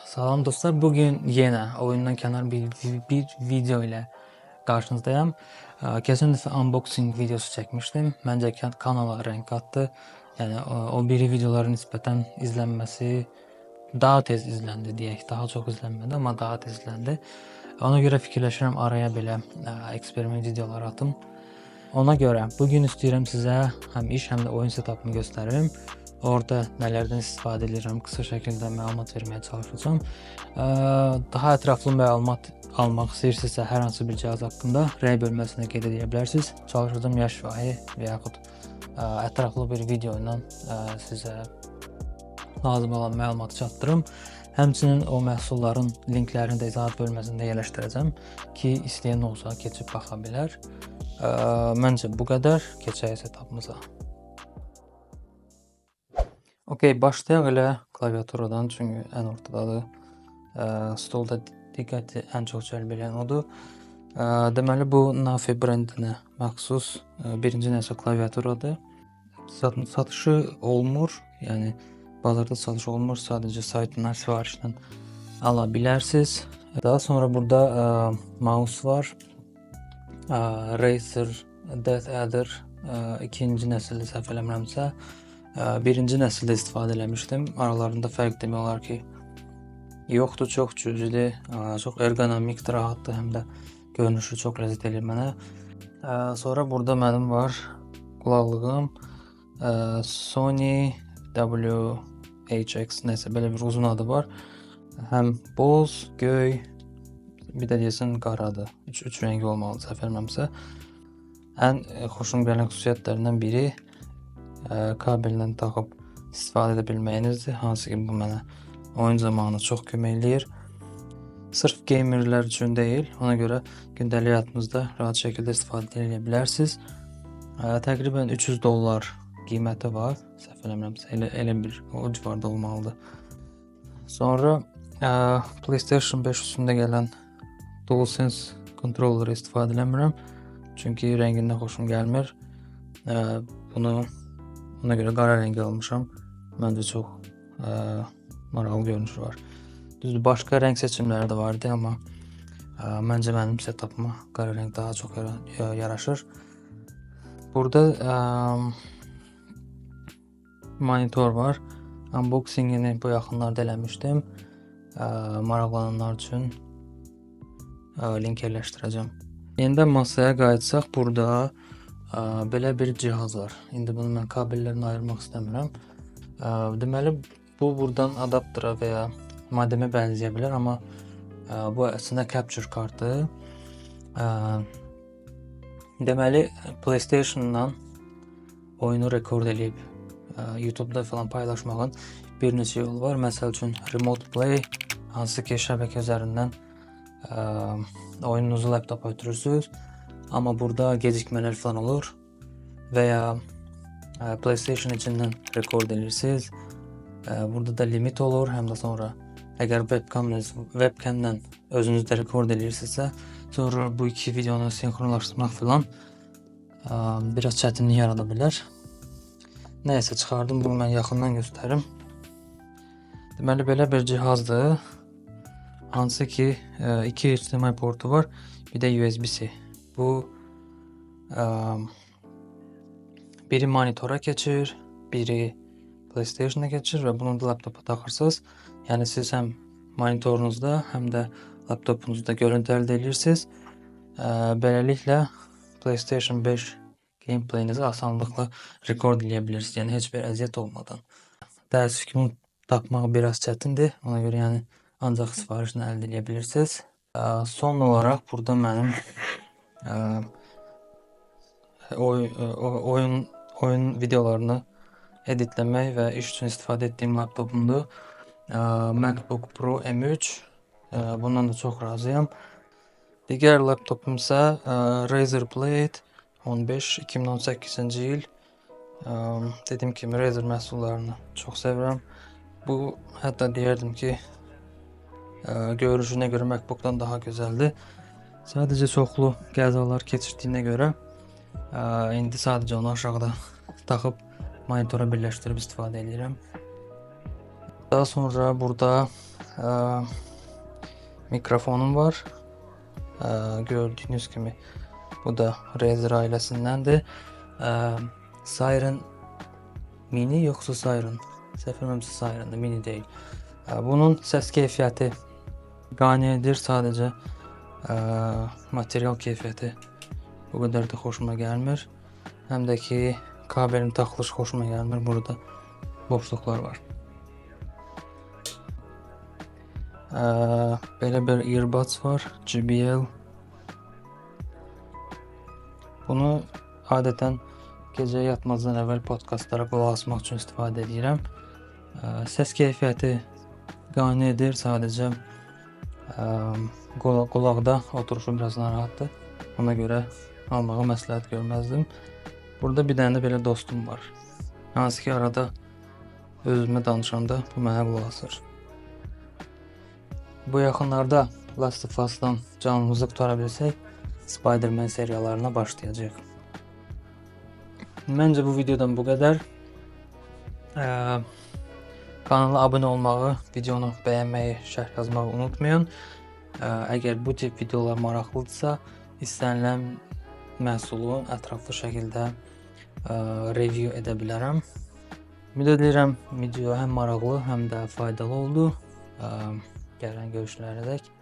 Salam dostlar, bugün yenə oyundan kənar bir video ilə qarşınızdayam. Keçən dəfə unboxing videosu çəkmişdim. Məncə kanala rəng qatdı. Yəni o biri videoların nisbətən izlənməsi daha tez izləndi deyək. Daha çox izlənmədi, amma daha tez izləndi. Ona görə fikirləşirəm araya belə eksperiment videoları atım. Ona görə bugün istəyirəm sizə həm iş, həm də oyun setup'ımı göstərim. Orada nələrdən istifadə edirəm, qısa şəkildə məlumat verməyə çalışacağam. Daha ətraflı məlumat almaq istəyirsinizsə hər hansı bir cihaz haqqında rəy bölməsinə qeyd edə bilərsiniz. Çalışacağam ya şifahi və yaxud ətraflı bir video ilə sizə lazım olan məlumatı çatdırım. Həmçinin o məhsulların linklərini də izahat bölməsində yerləşdirəcəm ki, istəyən olsa keçib baxa bilər. Məncə bu qədər. Keçək setup'ımıza. Okey, başlayaq elə klaviaturadan, çünki ən ortadadır. Stolda diqqəti ən çox cəlb edən odur. Deməli, bu Nafi brendinə məxsus birinci nəsil klaviaturadır. Satışı olmur, yəni bazarda satış olmur, sadəcə saytından sifarişlə ala bilərsiniz. Daha sonra burada mouse var. Razer DeathAdder ikinci nəsildə səhv eləmirəmsə. Birinci nəsildə istifadə eləmişdim. Aralarında fərq demək olar ki yoxdur, çox cüzidir, çox ergonomikdir, rahatdır, həm də görünüşü çox ləzzət eləyir mənə. Sonra burada mənim var qulaqlığım, Sony WHX, nəsə belə bir uzun adı var. Həm boz, göy, bir də deyəsən qaradır. Üç rəngi olmalıdır, səhv eləmirəmsə. Ən xoşum gələn xüsusiyyətlərindən biri kabellə taxıb istifadə edə bilməyinizdir. Hansı ki bu mənə oyun zamanı çox kömək eləyir. Sırf gamerlər üçün deyil, ona görə gündəlik həyatınızda rahat şəkildə istifadə edə bilərsiniz. Təqribən $300 qiyməti var. Səhv eləmirəmsə elə bir o civarda olmalıdır. Sonra PlayStation 5 üstündə gələn DualSense kontrolleri istifadə eləmirəm. Çünki rəngindən xoşum gəlmir. Bunu ona görə qara rəngi almışam. Məncə çox maraqlı görünüşü var. Düzdür, başqa rəng seçimləri də vardı, amma məncə mənim setup'ıma qara rəng daha çox yaraşır. Burada monitor var. Unboxingini bu yaxınlarda eləmişdim. Maraqlananlar üçün link yerləşdirəcəm. Yenidən masaya qayıtsaq, burada belə bir cihaz var. İndi bunu mən kabellərini ayırmaq istəmirəm. Deməli, bu buradan adaptıra və ya modemə bənzəyə bilər, amma bu əslində capture kartı. Deməli, PlayStation-dan oyunu rekord eləyib YouTube-da falan paylaşmağın bir neçə yolu var. Məsəl üçün Remote Play, hansı ki şəbəkə üzərindən oyununuzu laptopa ötürürsünüz. Amma burada gecikmələr falan olur və ya PlayStation içindən rekord edirsiniz. Burada da limit olur, həm də sonra əgər webcamlə özünüzdə rekord edirsinizsə, sonra bu iki videonu sinxronlaşdırmaq falan biraz çətinlik yarada bilər. Nəysə, çıxardım, bunu mən yaxından göstərim. Deməli, belə bir cihazdır. Hansı ki iki HDMI portu var, bir də USB-C. Bu biri monitora keçir, biri PlayStation-a keçir və bunu da laptopa taxırsınız. Yəni siz həm monitorunuzda, həm də laptopunuzda görüntü əldə edirsiniz. Beləliklə PlayStation 5 gameplay'inizi asanlıqla rekord eləyə bilirsiniz. Yəni heç bir əziyyət olmadan. Təəssüf ki, bunu tapmaq biraz çətindir. Ona görə yəni ancaq sifarişlə əldə eləyə bilirsiniz. Son olaraq burada mənim oyun videolarını editləmək və iş üçün istifadə etdiyim laptopumdur. MacBook Pro M3. Bundan da çox razıyam. Digər laptopum isə Razer Blade 15 2018-ci il. Dediyim kimi Razer məhsullarını çox sevirəm. Bu, hətta deyərdim ki, görünüşünə görə MacBook'dan daha gözəldir. Sadəcə çoxlu qəzalar keçirdiyinə görə indi sadəcə onu aşağıda taxıb monitora birləşdirib istifadə edirəm. Daha sonra burada mikrofonum var. Gördüyünüz kimi bu da Razer ailəsindəndir. Siren Mini yoxsa Siren? Səhv etmirəmsə Sirendir, Mini deyil. Bunun səs keyfiyyəti qane edir, sadəcə material keyfiyyəti bu qədər də xoşuma gəlmir. Həm də ki kabelin taxılışı xoşuma gəlmir. Burada boşluqlar var. Belə bir earbuds var, JBL. Bunu adətən gecə yatmazdan əvvəl podkastlara qulaq asmaq üçün istifadə edirəm. Səs keyfiyyəti qane edir, sadəcə qulaqda oturuşu biraz narahatdır. Ona görə almağı məsləhət görməzdim. Burada bir dənə də belə dostum var. Hansı ki arada özümə danışanda bu mənə qulaq asır. Bu yaxınlarda Last of Us-dan canımızı qurtara bilsək, Spider-Man seriallarına başlayacağıq. Məncə bu videodan bu qədər. Kanala abunə olmağı, videonu bəyənməyi, şərh yazmağı unutmayın. Əgər bu tip videolar maraqlıdırsa, istənilən məhsulu ətraflı şəkildə review edə bilərəm. Ümid edirəm video həm maraqlı, həm də faydalı oldu. Gələn görüşlərə dək.